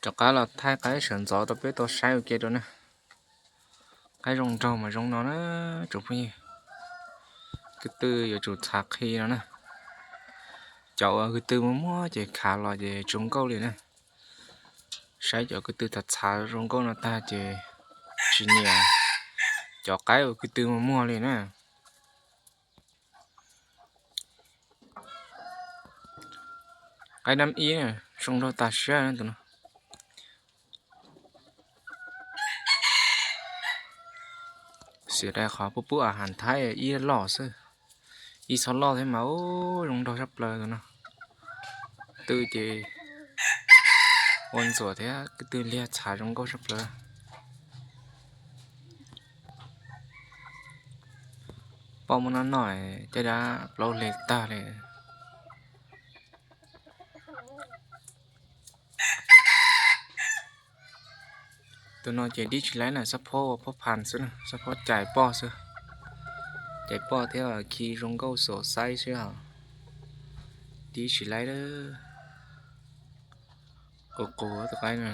Rov qab los thaij qaib sawv ntxov rau peb tau saib ua ke rau na. Qaib zoo nraug mas zoo no na tsoom phooj ywg. Kwv tw yuav tsum txhav qhi no na. Cov uas kwv tw muag muag ces khav los ces tsis zoo nkauj li na. Saib cov kwv tw txhav txhav zoo nkauj no tag ces tsis nyiam cov qaib uas kwv tw muag muag li na. Qaib nab ib zoo nraug tas siab tus no. Xiam dais qhov pub pub a has thaib ib loj xwb, ib txhob loj thiab mas zoo nraug sab plaws tus no. Tw ces ua ntxuam thiab kwv tw liag txhav zoo nkauj sab plaws. Poj muab no noj caj dab plaub hle tag li. Tus no ces dib tsis laib na, xob phob ua phob phas xwb, xob phob cais poj xwb. Cais poj thiab khi zoo nkauj xos xaib xwb os. Dib tsis laib, qus qus tus qaib no.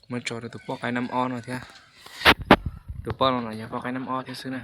Muab tso rau tus poj qaib nab ob no thiab. Tus poj no los yog poj qaib nab ob thiab xwb na.